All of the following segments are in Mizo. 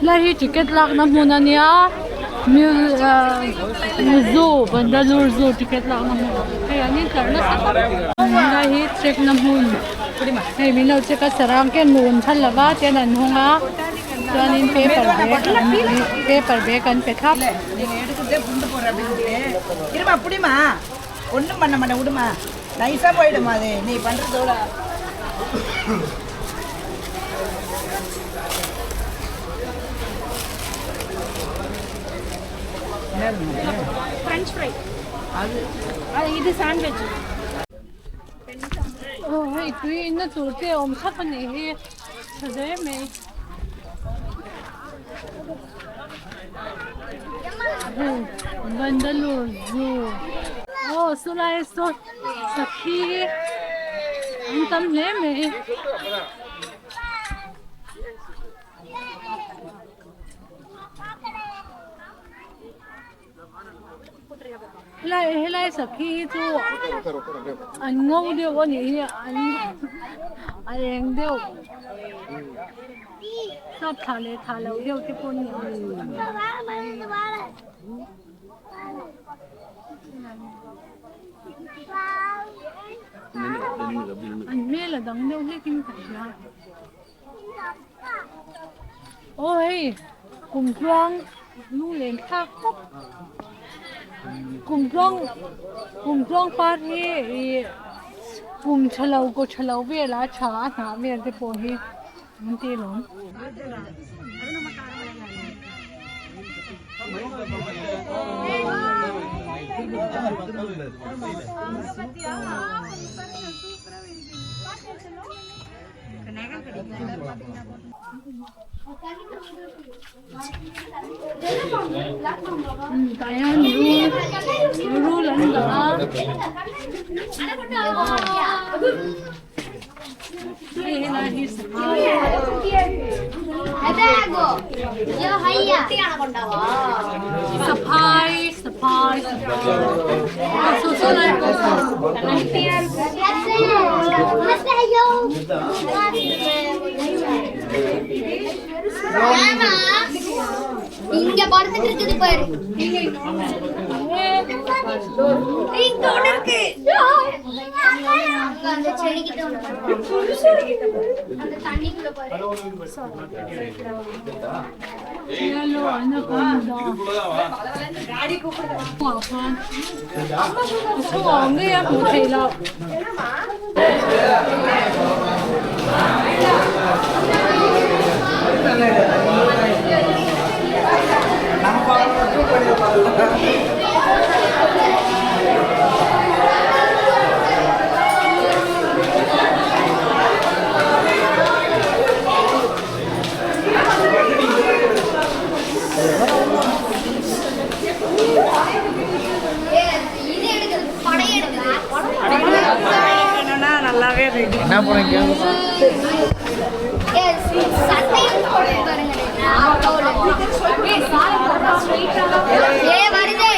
Helai hi ticket lakna hmun a nia zoo Bangalore zoo ticket lakna hmun hei an intlar nasa khawp helai hi check na hmun hei min lo check a sarang khian hmuh an phal lova tian an hawng a chuanin paper bag paper bag an pe thlap. ஒன்றும் பண்ண மாட்டேன் விடுமா நைஸாக போயிடுமா அது நீ பண்ணுறதோட French fry அது அது இது sandwich Aw hei tui in na tur te a awm thlap a nih hi tha hle mai. Hei Bangalore zoo aw saw lai saw sakhi an tam hle mai. Helai helai sakhi hi chu an ngo deuh a nih hi an a eng deuh sap thlah leh thlah loh deuh te pawh a ni ang. An hmel a dang deuh hlek in ka hria. Aw hei kumtluang lunglen thlak khawp kumtluang kumtluang par hi ih kum tha lo kaw tha lo velah a tha a hnah vel te pawh hi an ti alawm. Tah hian rul rul an dah a hei helai hi sangha saphai saphai saphai saw saw lai pawh saw. இங்க படுத்துட்டு இருக்குது பாரு இங்க ஒண்ணு இருக்கு அங்க அந்த செடிக்கிட்ட ஒண்ணு அந்த தண்ணிக்குள்ள பாரு Yellow anaconda ah khuan a chungah awm ngei a hmuh theih loh. இது எடுக்குது படை எடுக்குது நல்லாவே இருக்கு என்ன போறீங்க சட்டையும் போட்டு பாருங்க ஏ வருதே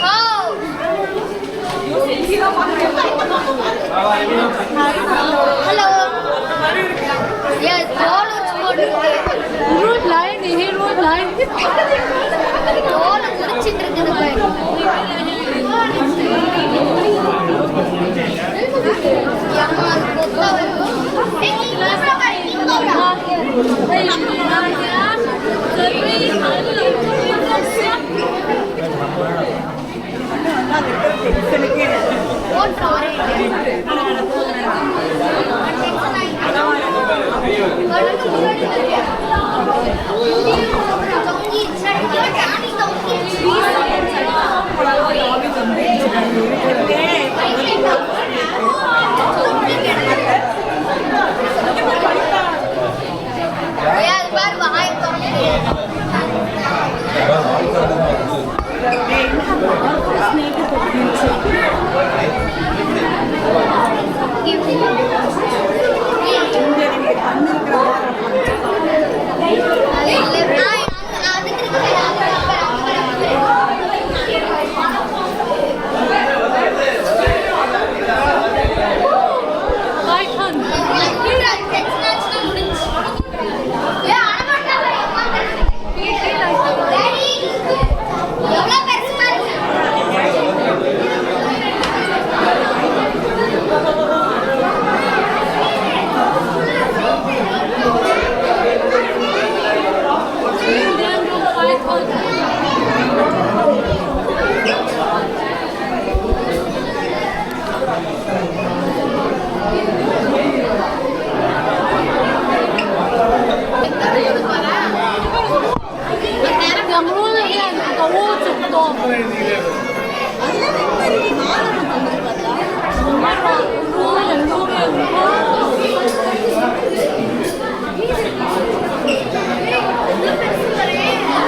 ஓ ஹலோ ஏ தோல் உரிச்சு போட்டுருக்கு Rul lai ni hi rul lai. தோலை உரிச்சிட்டு இருக்குது பாரு அம்மா, அது கொத்த வரும். ஏய், நீ இங்க பாரு, இங்க வா. Hei lai hian ஓட்டுற ஒரே டென்ஷன் ஆயிட்டேன். கண்ணுக்கு முன்னாடி இருக்கு. தொங்கிருச்சு. சாணி தொங்கிருச்சு. தொங்கி கிடக்கு. ஏய், அது பாரு வாய் திறந்து. அது இல்லை.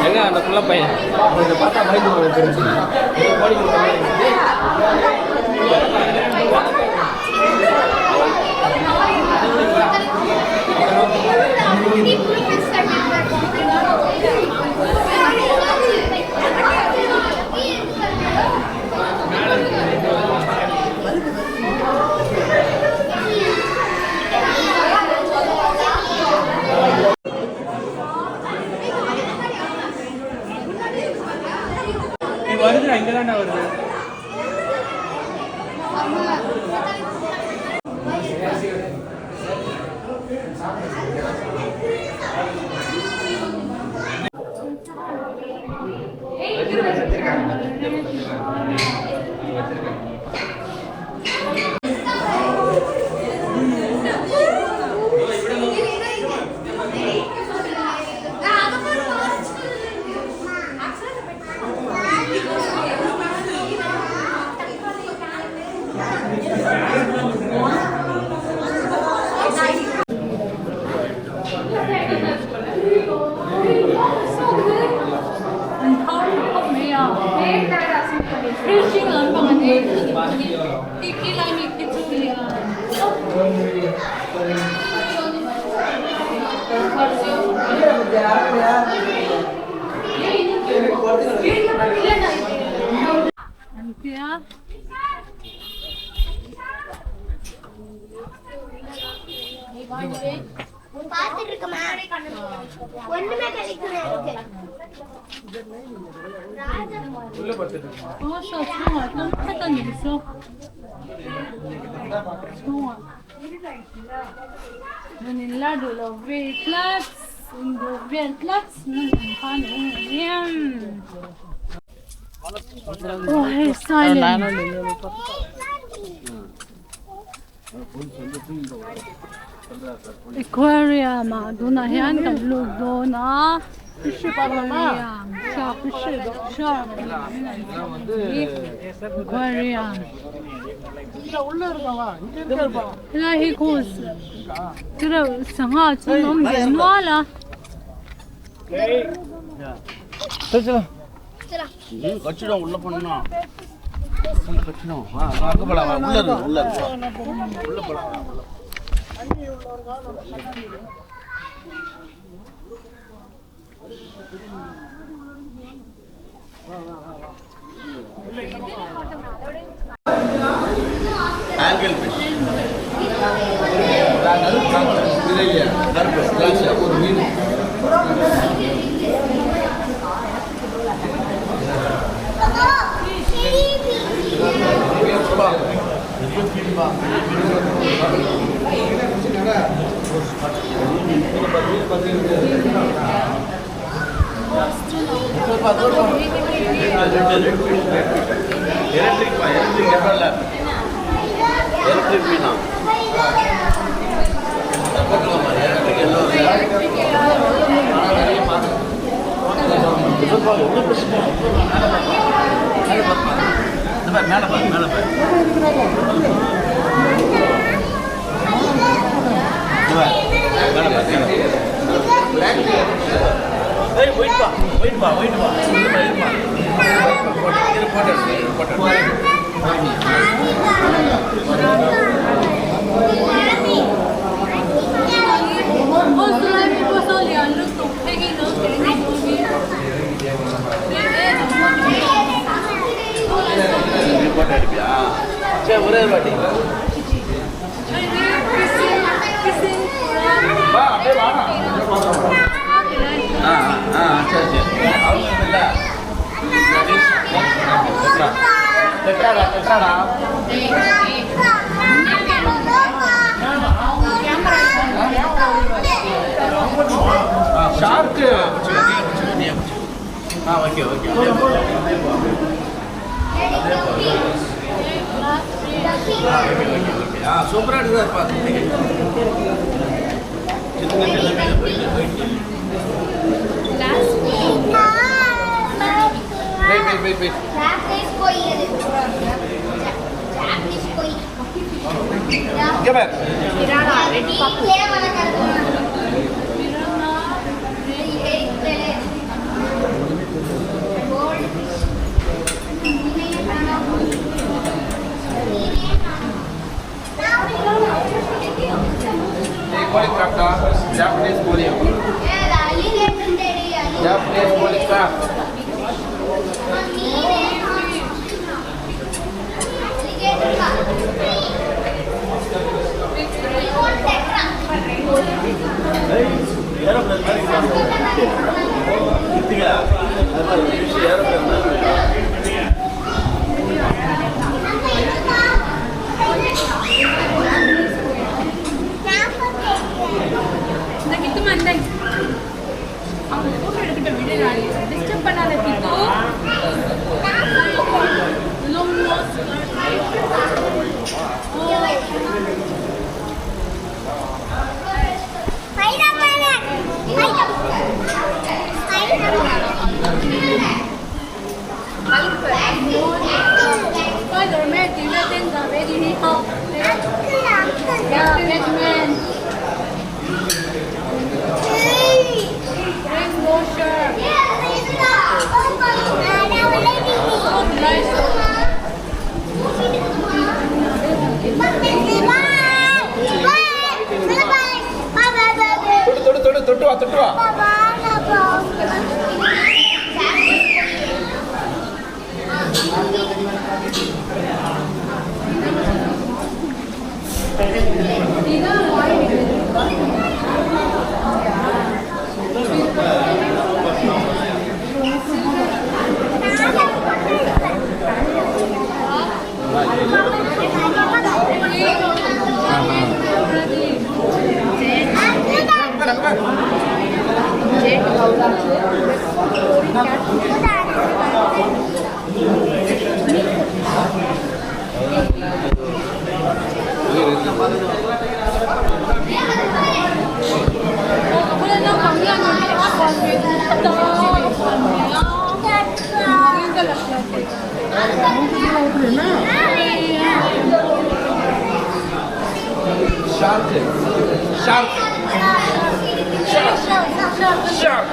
எங்க அந்த புள்ள பையன் இதை பார்த்தா பயந்து தெரிஞ்சு. வருதுடா, இங்கே தான்டா வருது. An thar tha khawp mai a thil hring lampang an ei khi khi lai mi khi chu nia. An tia. பாத்துட்டு இருக்கமா ஒண்ணுமே கிடைக்கல எனக்கு. Aw saw chhungah tlum khat a nih chu chhungah rawn in lar duh lo ve tlat in duh vel tlat nan ang khan a awm ngei em aw hei silent. Aquarium ah tunah hian kan lut dawn a aquarium shark shark aquarium helai hi khu tireuh sangha chu an awm ve nual a. கச்சிடும் உள்ள போனா கச்சிடும். அங்க போலாம், உள்ள இருக்கு, உள்ள இருக்கு, உள்ள போலாம். Angle fish கருப்பு ஒரு மீன். Electric electric electric Meena electric எல்லாம் மேலே பாரு, மேலே பாரு, மேலே பாரு, மேலே பாரு. ஏய் வெயிட் பா, வெயிட் பா, வெயிட் பா. இருப்பா, இரு, போட்டோ இரு, photo. Aw chulai mi pawh saw lian lutuk hei hi lo te ni dawn hi. Photo எடுப்பியா? சரி, ஒரே ஒரு வாட்டி வா, அப்படியே வாடா. ஆ ஆ சரி சரி, அவங்க இல்லை. கெட்டாடா, கெட்டாடா. Shark ah okay okay okay okay okay ஆ சூப்பராக எடுத்து இருப்பா. சின்ன எல்லாமே போயிட்டு போயிட்டு. கோழி கிராஃப்டா ஜாப்பனீஸ் கோழி ஜாப்பனீஸ் கோழி கிராஃப்ட் டிஸ்டர்ப் பண்ணாத கித்து Spiderman tih na ten dah ve tih hi Yeah, Batman. Rainbow shark. தொட்டு தொட்டு தொட்டு தொட்டு வா தொட்டு வா Shark shark shark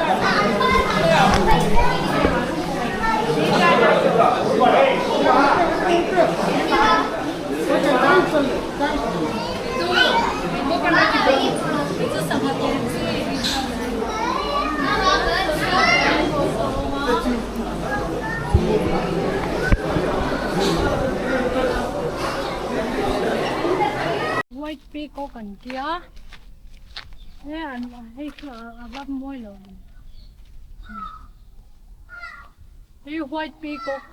White peacock an tia he an hei chu a va mawi lo ani hei white peacock.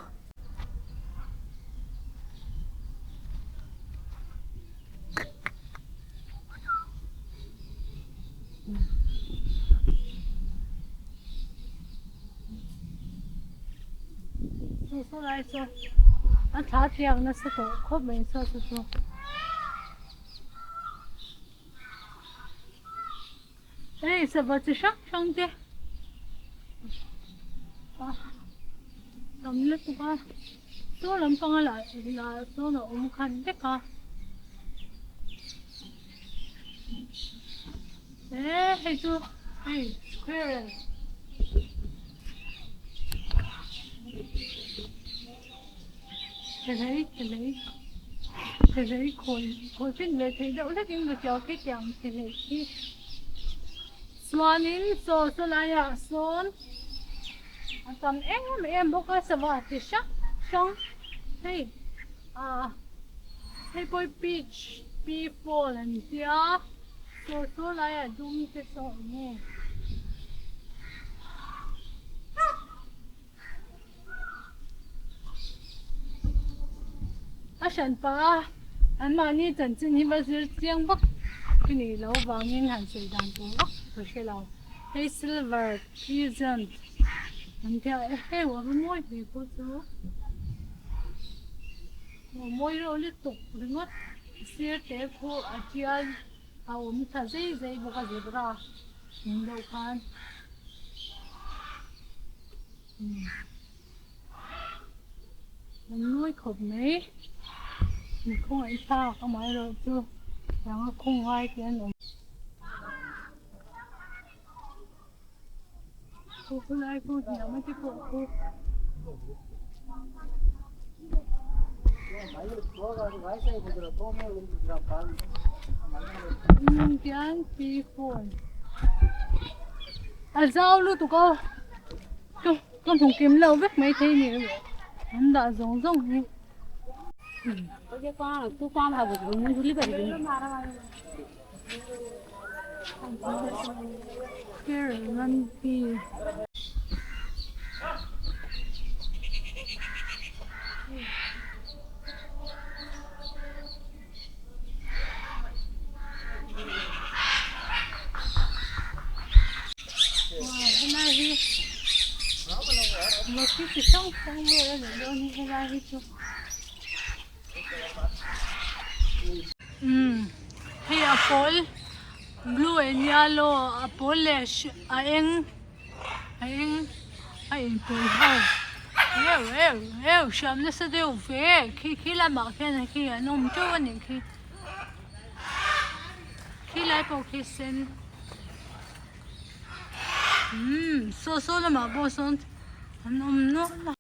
Saw saw lai saw a thla chiang nasa tawh khawp mai saw chu chu. Hei sava chi hrang hrang te a tam lutuk a saw lampanga lah lah sawn a awm khat vek a eh hei chu hei squirrel. Thelei thelei thelei khawi khawi fin leh theih deuh hlek in ka hria khi tiang thelei khi chuanin saw saw laiah sawn a tam em em bawk a sava chi hrang hrang hei ah hei pawh hi peach peafowl an tia saw saw laiah dum te saw a awm nge. A hran pah a, anmahni chanchin hi va zir chiang vak ka nih loh avangin han sawi dan tur vak ka hre lo. Hei silver pheasant an tia e heu a va mawi ve pawh chu aw mawi reuh lutuk ringawt sir te khu a tial a awm tha zei zei bawk a zebra ang deuh khan. mawi khawp mai mi khawngaih thlak amaherawh chu tianga khawng ngai te an awm. Khu khulai khu hniam a te pawh khu. Tian pi phone a zau lutuk a ka ka hmu kim lo vek mai thei ni an dah zawng zawng hi. Umm hei a pawl blue and yellow a pawl leh a eng a eng a inpawlh ho eu eu eu hriam nasa deuh ve khi khi lamah khian khi an awm teuh a nih khi khi lai pawh khi sen umm saw saw lamah pawh sawn an awm nual a.